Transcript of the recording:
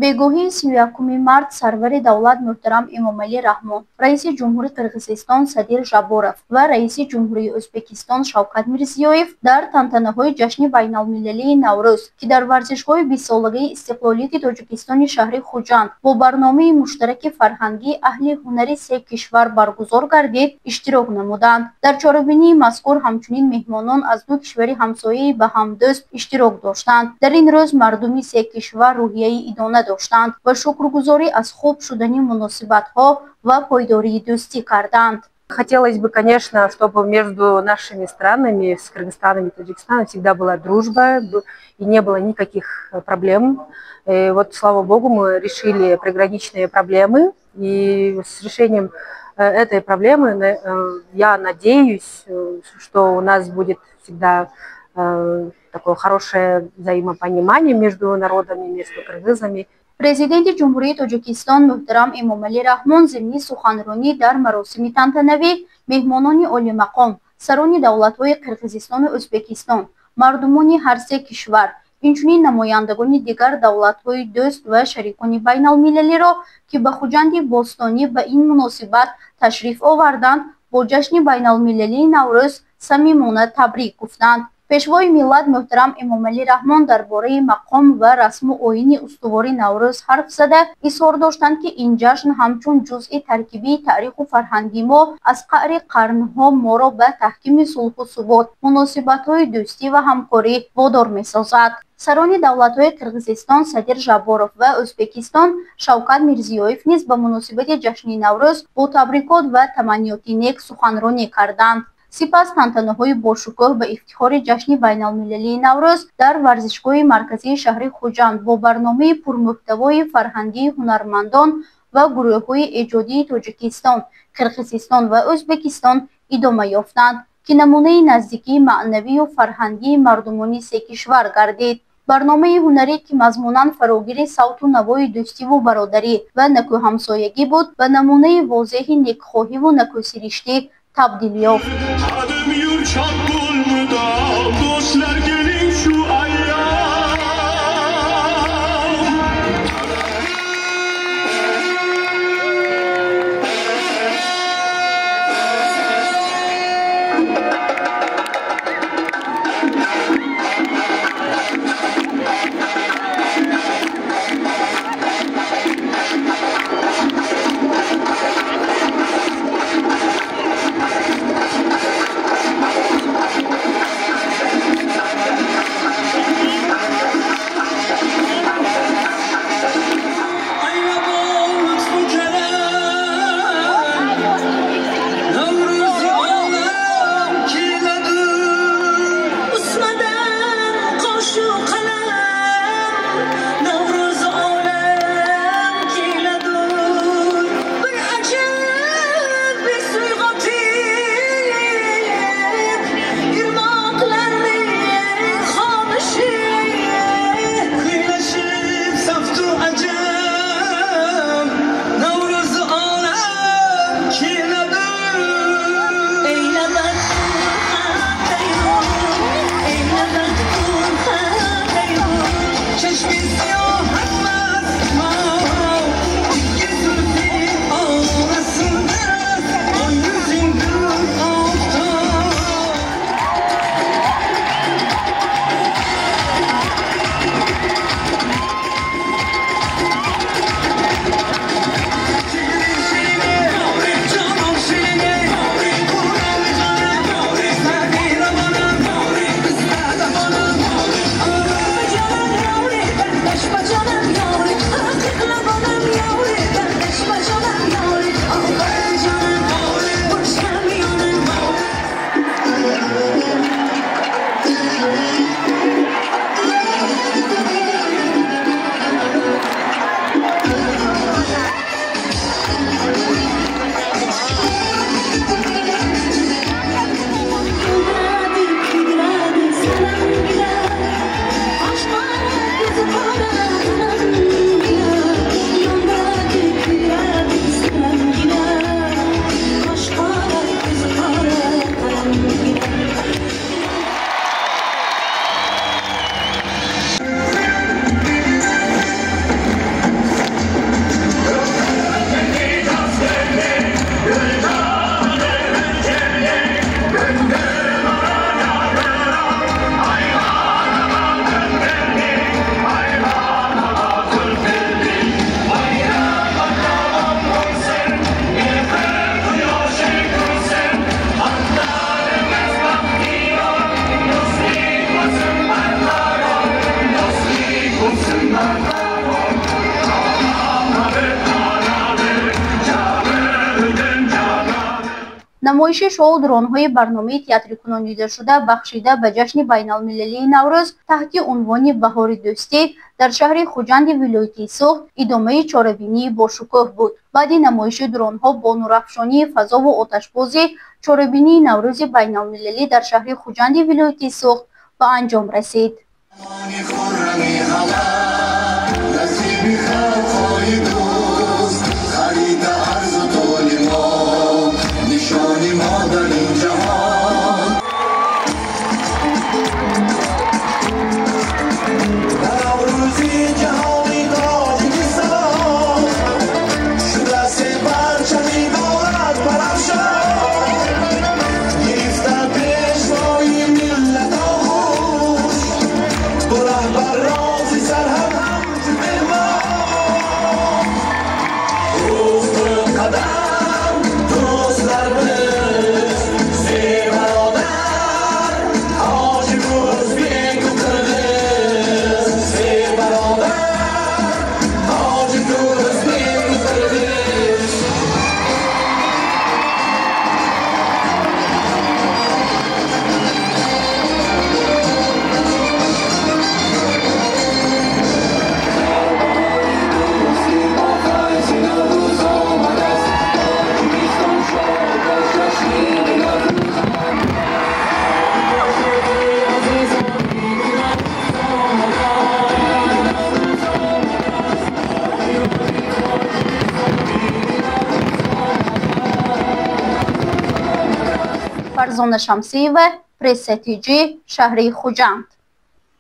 Бегоҳии 31 март сарвари давлат муҳтарам Эмомалӣ Раҳмон, раиси ҷумҳури Қирғизистон Садир Жаборов ва раиси ҷумҳурии Ӯзбекистон Шавкат Мирзиёев дар тантанаҳои ҷашни байналмилалии Наврӯз, ки дар варзишгоҳи 20-солагии истиқлолияти Тоҷикистони шаҳри Хуҷанд бо барномаи муштараки фарҳангии аҳли ҳунари се кишвар баргузор гардид, иштирок намуданд. Дар чорабинии мазкур ҳамчунин меҳмонон аз ду кишвари ҳамсояи ба ҳамдӯст иштирок доштанд. Дар ин рӯз мардуми се кишвар рӯҳияи идона доштанд ва шукргузорӣ аз хуб шудани муносибатҳо ва пойдории дӯстӣ карданд. Хотелось бы, конечно, чтобы между нашими странами, с Кыргызстаном и Таджикистаном, всегда была дружба и не было никаких проблем. И вот, слава богу, мы решили приграничные проблемы. И с решением этой проблемы я надеюсь, что у нас будет всегда такое хорошее взаимопонимание между народами, между кыргызами. Президенти Ҷумҳурии Тоҷикистон муҳтарам Эмомалӣ Раҳмон зимни суханронӣ дар маросими тантанавӣ меҳмонони олимақом, сарони давлатҳои Қирғизистону Ӯзбекистон, мардумони ҳар се кишвар, инчунин намояндагони дигар давлатҳои дӯст ва шарикони байналмилалиро, ки ба Хуҷанди бостонӣ ба ин муносибат ташриф оварданд, бо ҷашни байналмилалии Наврӯз самимона табрик гуфтанд. Пешвои миллат муҳтарам Эмомалӣ Раҳмон дар бораи мақом ва расму оини устувори Наврӯз ҳарф зада, изҳор доштанд, ки ин ҷашн ҳамчун ҷузъи таркибии таъриху фарҳанги мо аз қаъри қарнҳо моро ба таҳкими сулҳу субот, муносибатҳои дӯстӣ ва ҳамкорӣ водор месозад. Сарони давлатҳои Қирғизистон Садир Жаборов ва Ӯзбекистон Шавкат Мирзиёев низ ба муносибати ҷашни Наврӯз бо табрикот ва таманниёти нек суханронӣ карданд. Сипас тантанаҳои бошукӯҳ ба ифтихори ҷашни байналмилалии Наврӯз дар варзишгоҳи марказии шаҳри Хуҷанд бо барномаи пурмуҳтавои фарҳангии ҳунармандон ва гурӯҳҳои эҷодии Тоҷикистон, Қирғизистон ва Ӯзбекистон идома ёфтанд, ки намунаи наздикии маънавию фарҳангии мардумони се кишвар гардид. Барномаи ҳунарӣ, ки мазмунан фарогири савту навои дӯстиву бародарӣ ва накӯҳамсоягӣ буд, ба намунаи возеҳи некхоҳиву накӯсириштӣ табдил ёфт. Намоиши шоу дронҳои барномаи театрикунонидашуда бахшида ба ҷашни байналмилалии Наврӯз таҳти унвони «Баҳори дӯстӣ» дар шаҳри Хуҷанди вилояти Суғд идомаи чорабинии бошукӯҳ буд. Баъди намоиши дронҳо бо нурафшонии фазову оташбозӣ чорабинии Наврӯзи байналмилалӣ дар шаҳри Хуҷанди вилояти Суғд ба анҷом расид. Фарзона Шамсиева, Пресса ТЖ, шаҳри Хуҷанд.